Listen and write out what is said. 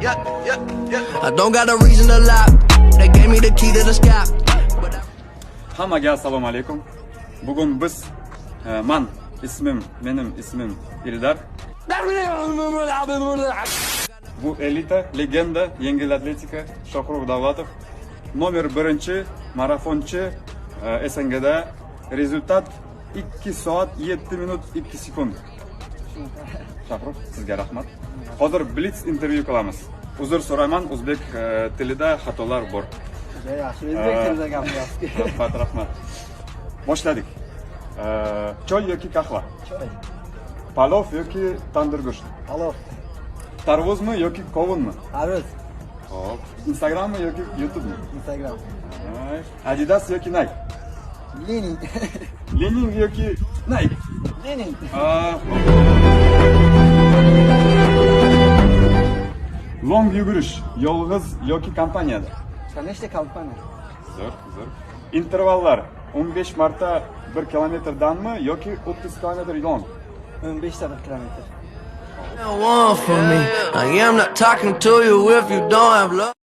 Yeah. I don't got a reason to lie. They gave me the key to the sky. But I Hammaga assalomu alaykum. Bugun biz man ismim, menim ismim Ildar. Bu elita, legenda, yengil atletika Shohrux Davlatov. Nomer birinchi marafonchi СНГ da результат 2 soat 7 minut 2 sekund. Shohrux, sizga rahmat. Hozir blitz intervyu qilamiz. Uzr so'rayman, o'zbek tilida xatolar bor. Juda yaxshi, o'zbek tilida gapiryapsiz. Rahmat, rahmat. Boshladik. Choy yoki qahva? Choy. Palov yoki tandir go'sht? Palov. Tarvuzmi yoki qovunmi? Tarvuz. Xo'p. Instagrammi yoki YouTubemi? Instagram. Ay, Adidas yoki Nike? Lenin. Lenin yoki Nike? Lenin. Ah, Long yugurish, yolg'iz yoki kompaniyada? Конечно, kompaniya. Zo'r, zo'r. Intervallar 15 marta 1 kilometrdanmi yoki 30 kilometr long? 15 ta 1 kilometr. One for me. I am not talking to you if you don't have love.